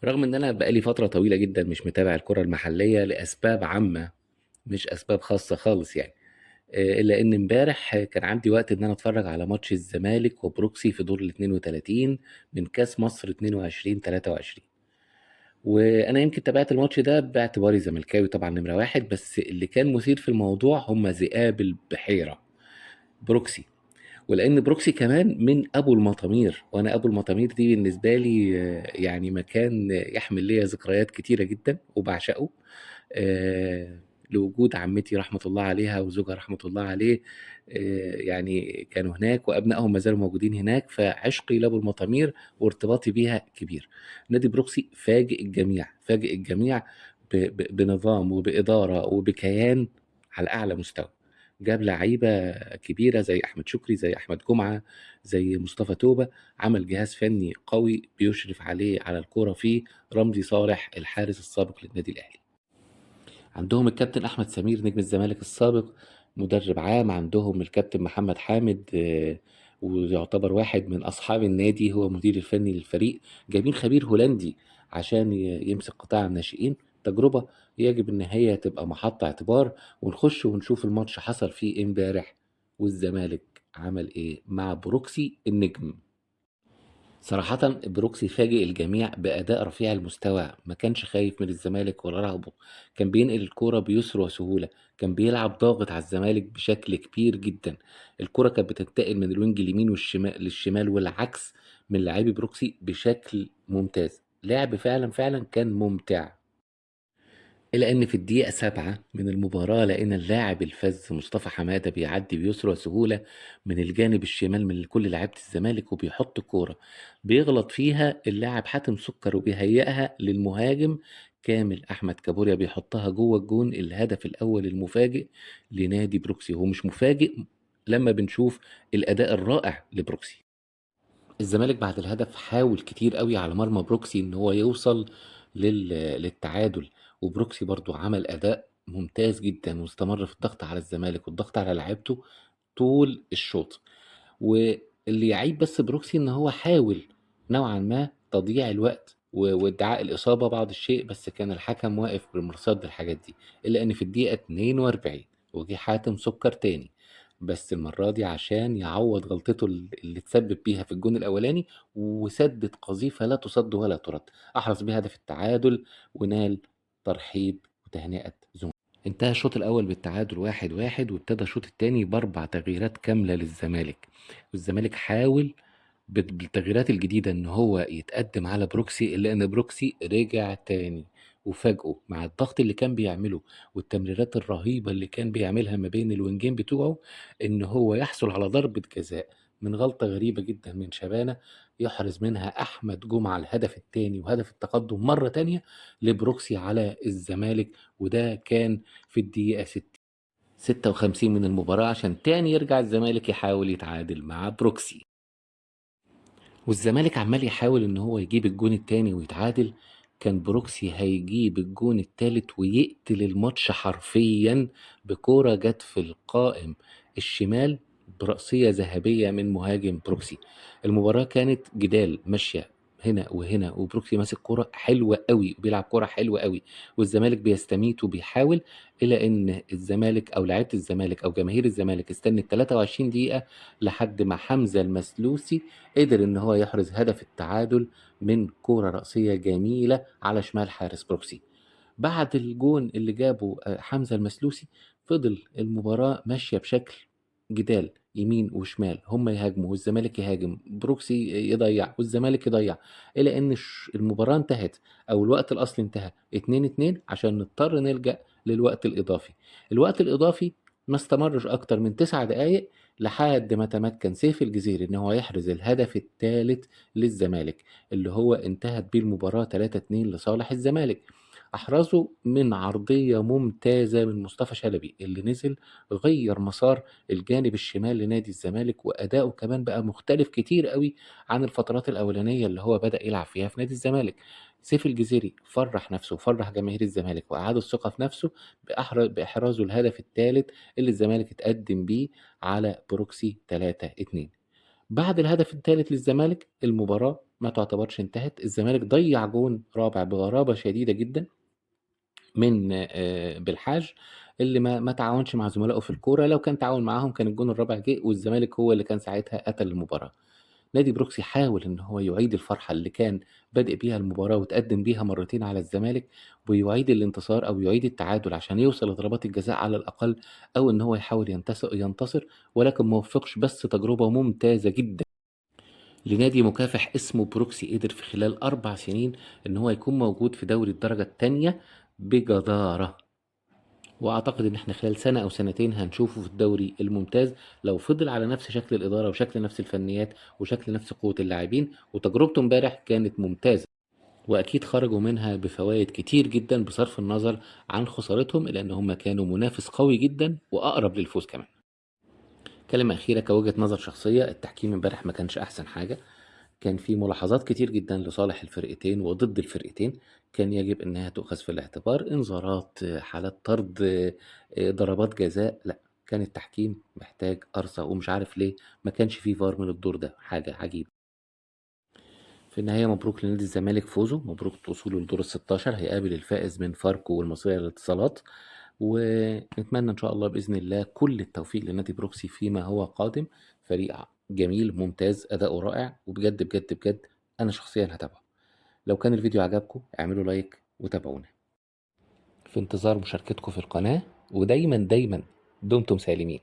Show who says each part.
Speaker 1: رغم إن أنا بقى لي فترة طويلة جدًا مش متابع الكرة المحلية لأسباب عامة، مش أسباب خاصة خالص يعني، إلا إن امبارح كان عندي وقت إن أنا أتفرّج على ماتش الزمالك وبروكسي في دور ال32 من كاس مصر 22، 23. وأنا يمكن تابعت الماتش ده باعتباري زملكاوي طبعًا نمرة 1، بس اللي كان مثير في الموضوع هم ذئاب البحيرة، بروكسي. ولأن بروكسي كمان من أبو المطامير، وأنا أبو المطامير دي بالنسبة لي يعني مكان يحمل ليّا ذكريات كتيرة جدًا وباعشقه، لوجود عمتي رحمة الله عليها وزوجها رحمة الله عليه، يعني كانوا هناك وأبنائهم ما زالوا موجودين هناك، فعشقي لأبو المطامير وارتباطي بيها كبير. نادي بروكسي فاجئ الجميع، فاجئ الجميع بنظام وبإدارة وبكيان على أعلى مستوى. جاب لعيبة كبيرة زي أحمد شكري، زي أحمد جمعة، زي مصطفى توبة، عمل جهاز فني قوي بيشرف عليه على الكورة فيه رمزي صالح الحارس السابق للنادي الأهلي. عندهم الكابتن أحمد سمير نجم الزمالك السابق مدرب عام، عندهم الكابتن محمد حامد، ويعتبر واحد من أصحاب النادي، هو مدير الفني للفريق. جايبين خبير هولندي عشان يمسك قطاع الناشئين. تجربة يجب إن هي تبقى محط اعتبار، ونخش ونشوف الماتش حصل فيه إيه امبارح والزمالك عمل إيه مع بروكسي النجم. صراحة بروكسي فاجئ الجميع بأداء رفيع المستوى، ما كانش خايف من الزمالك ولا رهبه، كان بينقل الكورة بيسر وسهولة، كان بيلعب ضاغط على الزمالك بشكل كبير جدا. الكورة كانت بتنتقل من ال wing اليمين والشمال للشمال والعكس من لاعبي بروكسي بشكل ممتاز. لعب فعلا فعلا كان ممتع. إلا أن في الدقيقة 7 من المباراة لقينا اللاعب الفذ مصطفى حمادة بيعدي بيسر وسهولة من الجانب الشمال من كل لعيبة الزمالك وبيحط الكورة، بيغلط فيها اللاعب حاتم سكر وبيهيئها للمهاجم كامل أحمد كابوريا، بيحطها جوه الجون. الهدف الأول المفاجئ لنادي بروكسي. هو مش مفاجئ لما بنشوف الأداء الرائع لبروكسي. الزمالك بعد الهدف حاول كتير قوي على مرمى بروكسي إن هو يوصل للتعادل، وبروكسي برضو عمل أداء ممتاز جدا واستمر في الضغط على الزمالك والضغط على لعيبته طول الشوط. واللي يعيب بس بروكسي إن هو حاول نوعا ما تضييع الوقت وادعاء الإصابة بعض الشيء، بس كان الحكم واقف بالمرصاد للحاجات دي. إلا إن في الدقيقة 42 وجه حاتم سكر تاني، بس المرة دي عشان يعوض غلطته اللي تسبب بيها في الجون الأولاني، وسدد قذيفة لا تصد ولا ترد، أحرز بيها هدف التعادل ونال ترحيب وتهنئة زملاء. انتهى الشوط الأول بالتعادل 1-1، وابتدى الشوط الثاني بأربع تغييرات كاملة للزمالك. والزمالك حاول بالتغييرات الجديدة إن هو يتقدم على بروكسي، إلا إن بروكسي رجع تاني وفاجئه مع الضغط اللي كان بيعمله والتمريرات الرهيبة اللي كان بيعملها ما بين الوينجين بتوعه، إن هو يحصل على ضربة جزاء من غلطة غريبة جدا من شبانة، يحرز منها أحمد جمعة الهدف الثاني وهدف التقدم مرة تانية لبروكسي على الزمالك، وده كان في الدقيقة 56 من المباراة، عشان تاني يرجع الزمالك يحاول يتعادل مع بروكسي. والزمالك عمال يحاول إن هو يجيب الجون التاني ويتعادل، كان بروكسي هيجيب الجون التالت ويقتل الماتش حرفيا بكورة جت في القائم الشمال برأسية ذهبية من مهاجم بروكسي. المباراة كانت جدال ماشية هنا وهنا، وبروكسي ماسك كورة حلوة قوي وبيلعب كورة حلوة قوي، والزمالك بيستميت وبيحاول، إلى إن الزمالك أو لعيبة الزمالك أو جماهير الزمالك استنت 23 دقيقة لحد ما حمزة المسلوسي قدر إن هو يحرز هدف التعادل من كورة رأسية جميلة على شمال حارس بروكسي. بعد الجون اللي جابه حمزة المسلوسي فضل المباراة ماشية بشكل جدال يمين وشمال، هم يهاجموا والزمالك يهاجم، بروكسي يضيع والزمالك يضيع، إلى إن المباراة انتهت أو الوقت الأصلي انتهى 2-2 عشان نضطر نلجأ للوقت الإضافي. الوقت الإضافي ما استمرش أكتر من 9 دقايق لحد ما تمكن سيف الجزيري إن هو يحرز الهدف الثالث للزمالك، اللي هو انتهت بيه المباراة 3-2 لصالح الزمالك. أحرزه من عرضية ممتازة من مصطفى شلبي اللي نزل غير مسار الجانب الشمال لنادي الزمالك، وأداؤه كمان بقى مختلف كتير قوي عن الفترات الأولانية اللي هو بدأ يلعب فيها في نادي الزمالك. سيف الجزيري فرح نفسه وفرح جماهير الزمالك وأعاد الثقة في نفسه بإحرازه الهدف الثالث اللي الزمالك اتقدم بيه على بروكسي 3-2. بعد الهدف الثالث للزمالك المباراة ما تعتبرش انتهت. الزمالك ضيع جون رابع بغرابة شديدة جدًا من بالحاج اللي ما تعاونش مع زملائه في الكورة، لو كان تعاون معاهم كان الجون الرابع جه والزمالك هو اللي كان ساعتها قتل المباراة. نادي بروكسي حاول إن هو يعيد الفرحة اللي كان بادئ بيها المباراة وتقدم بيها مرتين على الزمالك، ويعيد الانتصار أو يعيد التعادل عشان يوصل لضربات الجزاء على الأقل، أو إن هو يحاول ينتصر، ولكن ما وفقش. بس تجربة ممتازة جدًا لنادي مكافح اسمه بروكسي، قدر في خلال 4 سنين إن هو يكون موجود في دوري الدرجة التانية بجدارة. وأعتقد إن إحنا خلال سنة أو سنتين هنشوفه في الدوري الممتاز لو فضل على نفس شكل الإدارة وشكل نفس الفنيات وشكل نفس قوة اللاعبين. وتجربته امبارح كانت ممتازة، وأكيد خرجوا منها بفوائد كتير جدا بصرف النظر عن خسارتهم، إلا إن هم كانوا منافس قوي جدا وأقرب للفوز كمان. كلمة أخيرة كوجهة نظر شخصية، التحكيم امبارح ما كانش أحسن حاجة، كان في ملاحظات كتير جدا لصالح الفرقتين وضد الفرقتين، كان يجب إنها تؤخذ في الاعتبار، إنذارات، حالات طرد، ضربات جزاء. لا، كان التحكيم محتاج قرصة، ومش عارف ليه ما كانش فيه فار من الدور ده، حاجة عجيبة. في النهاية مبروك لنادي الزمالك فوزه، مبروك وصوله لدور ال16، هيقابل الفائز من فاركو والمصرية للاتصالات، ونتمنى إن شاء الله بإذن الله كل التوفيق لنادي بروكسي فيما هو قادم. فريق جميل ممتاز، أداؤه رائع، وبجد بجد بجد أنا شخصيا هتابعه. لو كان الفيديو عجبكم اعملوا لايك وتابعونا. في انتظار مشاركتكم في القناة، ودايما دايما دمتم سالمين.